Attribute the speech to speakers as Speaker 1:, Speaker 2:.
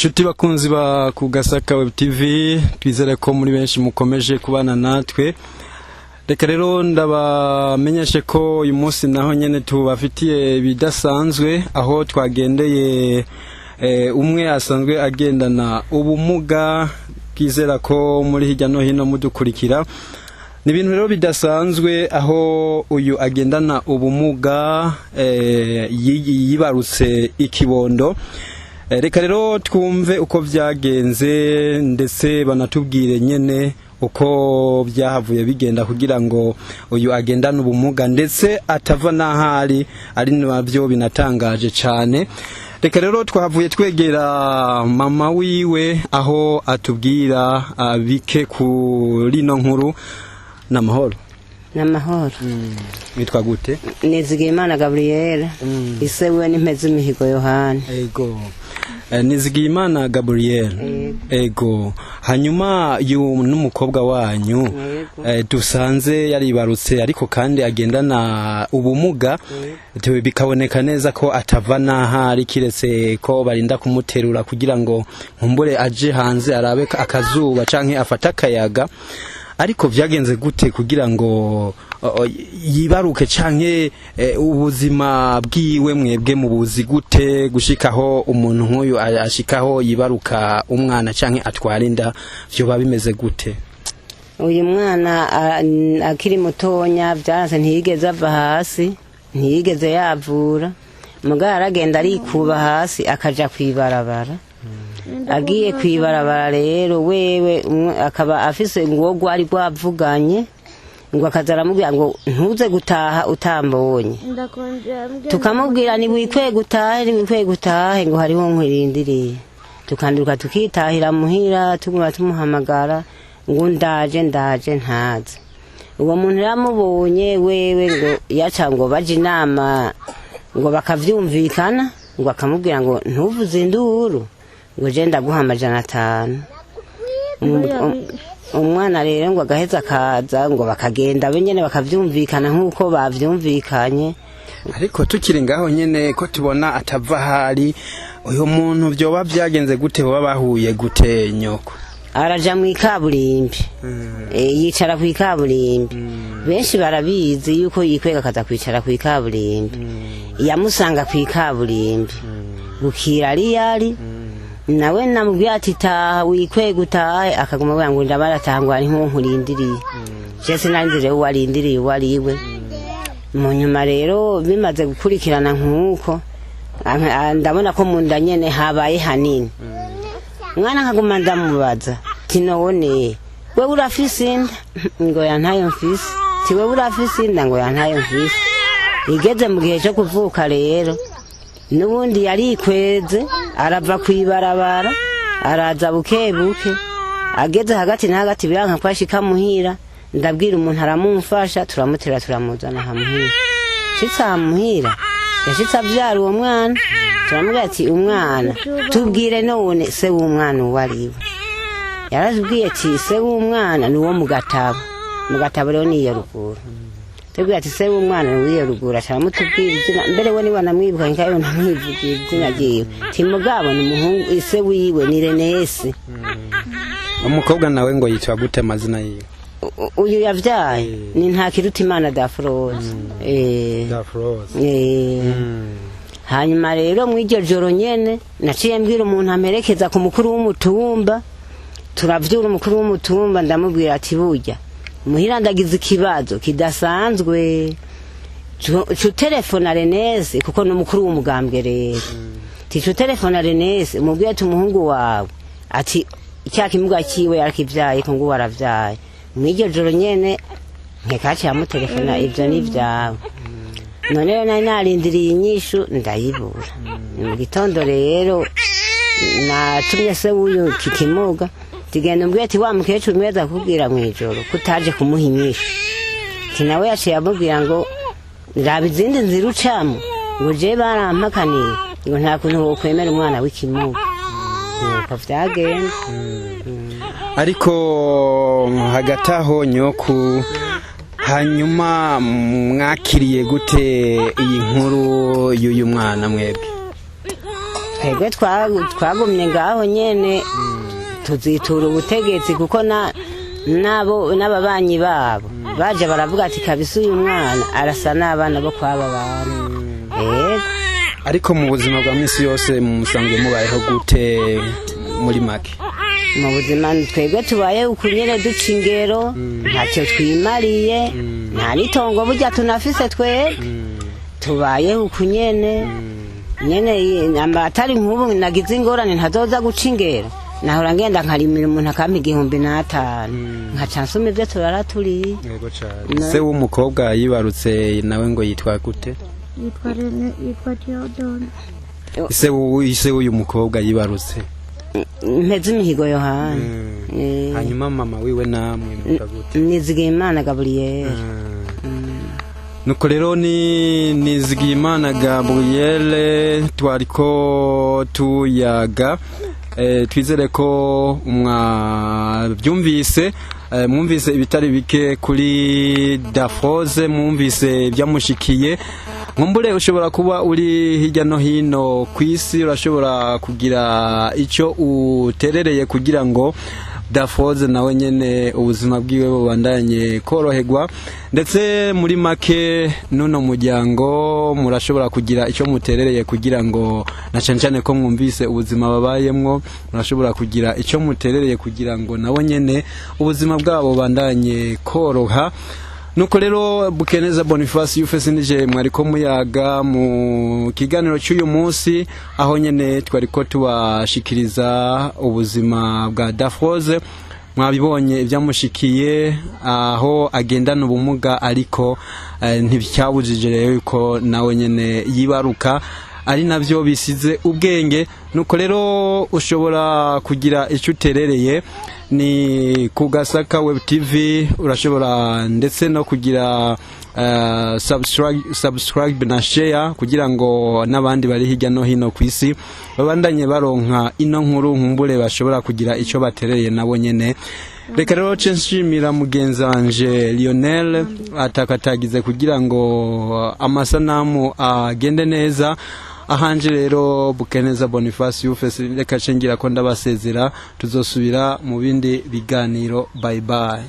Speaker 1: Nshuti bakunzi ba Kugasaka Web TV, twizere ko muri benshi mukomeje kubana natwe. Reka rero ndabamenyeshe ko uyu munsi naho nyene tubafitiye ibidasanzwe, aho twagendeye umwe asanzwe agendana ubumuga. Twizera ko muri hirya no hino mudukurikira. Ni ibintu rero bidasanzwe aho uyu agendana ubumuga yibarutse ikibondo. Reka rero twumve uko byagenze, ndetse banatubwire nyene uko byahavuye bigenda kugira ngo uyu agendane ubumuga ndetse atava n'ahari ari, nabyo binatangaje cyane. Reka rero twahavuye twegera mama wiwe, aho atubwira bike kuri ino nkuru. N'amahoro?
Speaker 2: N'amahoro.
Speaker 1: Witwa gute?
Speaker 2: Nizigiyimana Gaburiyeri, ise we n'impezi imihigo Yohani.
Speaker 1: Ego. Nizigiyimana Gabriel. Ego. Hanyuma uyu n'umukobwa wanyu dusanze yaribarutse, ariko kandi agendana ubumuga, bikaboneka neza ko atava n'ahari kiretse ko barinda kumuterura kugira ngo nkumbure aje hanze arabe akazuba canke afate akayaga. Ariko vyagenze gute kugira ngo yibaruke, canke ubuzima bwiwe mwebwe mubuzi gute, gushikaho umuntu nk'uyu ashikaho yibaruka umwana canke atwara inda? Vyoba bimeze gute?
Speaker 2: Uyu mwana akiri mutonya byanze, ntiyigeze ava hasi, ntiyigeze yavura. Mugabo aragenda arikuba hasi akaja kwibarabara. Agiye kwibarabara rero, wewe akaba afise ngo rwari rwavuganye, ngo akaza aramubwira ngo ntuze gutaha utambonye. Tukamubwira ni wikwiye gutahe, ni wikwiye gutahe, ngo hariho nkwirindiriye. Tukanduka tukitahira muhira, tuguma tumuhamagara ngo ndaje, ndaje, ntaze. Uwo muntu yaramubonye wewe, ngo yaca ngo baje inama, ngo bakavyumvikana, ngo akamubwira ngo ntuvuze induru, ngo je ndaguha 500. Umwana rero ngo agaheza akaza, ngo bakagenda be nyene bakavyumvikana nk'uko bavyumvikanye.
Speaker 1: Ariko tukiri ngaho nyene, ko tubona atava ahari, uyu muntu vyoba vyagenze gute? Boba bahuye gute, nyoko?
Speaker 2: Araja mu ikaburimbi, yicara ku ikaburimbi. Benshi barabizi yuko yikwega akaza kwicara ku ikaburimbi. Yamusanga ku ikaburimbi bukira ari yari nawe namubwiye ati taha, wikwega utahe, akaguma avuga ngo ndabarataha, ngo ari nkurindiriye. Je sinari rero uwo arindiriye uwo ari we. Mu nyuma rero bimaze gukurikirana nk'uko, ndabona ko mu nda nyene habaye hanini. Mwana nkaguma ndamubaza ti none wewe urafise inda? Ngo ya, ntayo mfise. Ti wewe urafise inda? Ngo ya, ntayo mfise. Igeze mu gihe cyo kuvuka rero, n'ubundi yarikweze arava kwibarabara, araza buke buke. Ageze hagati na hagati biranka ko ashika muhira. Ndabwira umuntu aramumfasha, turamutera, turamuzana hamuhira. Shitse ahamuhira, yashitse avyara uwo mwana. Turamubwira ati umwana tubwire none se w'umwana uwo ari we. Yaratubwiye ati se w'umwana ni uwo mu gatabo. Mu gatabo rero ni iyo ruguru. Tubwira ati se w'umwana ni uw'iyo ruguru, acaramutubwira izina. Mbere we niwe namwibuka, nkayo namwivugira izina ryiwe, ti mugabo ni umuhungu, ise wiwe ni Renesi.
Speaker 1: Umukobwa nawe ngo yitwa gute amazina yiwe?
Speaker 2: Uyu yavyaye ni Ntakirutimana Dafroze.
Speaker 1: Dafroze.
Speaker 2: Hanyuma rero mw'iryo joro nyene naciye mbwira umuntu amperekeza ku mukuru w'umutumba. Turavyura umukuru w'umutumba, ndamubwira ati burya muhira ndagize ikibazo kidasanzwe, cu telefona Renesi, kuko ni umukuru w'umugambwe rero, ti cu telefona Renesi umubwire ati umuhungu wawe ati cya kimuga ciwe yarakivyaye, ko ngo waravyaye. Mw'iryo joro nyene nkekaciye amutelefona. Ivyo ni ivyawe. None rero nari narindiriye inyishu ndayibura. Ni mu gitondo rero natumye se w'uyu kikimuga, tugenda umbwire ati wa mukecuru mweza kukubwira mw'ijoro ko utaje kumuha inyishu. Ti nawe yaciye amubwira ngo raba izindi nzira ucamo, ngo je barampakaniye, ngo nta kuntu wokwemera umwana w'ikimuga. Nuko vyagenda.
Speaker 1: Ariko hagati aho, nyoku, hanyuma mwakiriye gute iyi nkuru y'uyu mwana mwebwe?
Speaker 2: Twebwe twagumye ngaho nyene, tuzitura ubutegetsi, kuko nabo n'ababanyi babo baje baravuga ati: "Kabisa uyu mwana arasa n'abana bo kwaba bantu." Yego.
Speaker 1: Ariko mu buzima bwa minsi yose musanzwe mubayeho gute muri make?
Speaker 2: Mu buzima twebwe tubaye uku nyene, duca ingero, ntacyo twimariye, nta n'itongo burya tunafise. Twebwe tubayeho uku nyene nyene, atari nk'ubu nagize ingorane, ntazoza guca ingero. Nahora ngenda nkarimira umuntu akampa 1005, nkaca nsuma ibyo turara turiye.
Speaker 1: Yego cyane. Se w'umukobwa yibarutse nawe ngo yitwa gute?
Speaker 3: Yitwa Rene, yitwa Theodore.
Speaker 1: Se w'uyu mukobwa yibarutse?
Speaker 2: Mpeze imihigo Yohana.
Speaker 1: Hanyuma mama wiwe namwe mwitwa gute?
Speaker 2: Nizigiyimana Gaburiyeri.
Speaker 1: Nuko rero ni Nizigiyimana Gabriele twariko tuyaga. Twizere ko mwabyumvise, mwumvise ibitari bike kuri Dafroze, mwumvise ibyamushikiye. Nkumbure ushobora kuba uri hirya no hino ku isi, urashobora kugira icyo uterereye kugira ngo Dafroze nawe nyene ubuzima bwiwe bubandanye koroherwa. Ndetse muri make n'uno muryango murashobora kugira icyo muterereye kugira ngo, na cyane cyane ko mwumvise ubuzima babayemwo, murashobora kugira icyo muterereye kugira ngo nabo nyene ubuzima bwabo bubandanye koroha. Nuko rero Bukeneza Boniface Yufese nije mwariko muyaga mu kiganiro cy'uyu munsi, aho nyene twariko tubashikiriza ubuzima bwa Dafroze. Mwabibonye ibyamushikiye, aho agendana ubumuga, ariko ntibyabujije rero yuko nawe nyene yibaruka, ari navyo bisize ubwenge. Nuko rero ushobora kugira icyo uterereye ni ku Gasaka Web TV, urashobora ndetse no kugira subscribe na share kugira ngo n'abandi bari hirya no hino ku isi babandanye baronka ino nkuru, nkumbure bashobora kugira icyo baterereye nabo nyene. Reka rero ce nshimira mugenzi wanje Lionel atakatagize kugira ngo amasanamu agende neza. Ahanje rero Bukeneza Boniface Yufese, reka cengira ko ndabasezera, tuzosubira mu bindi biganiro. Bye bye.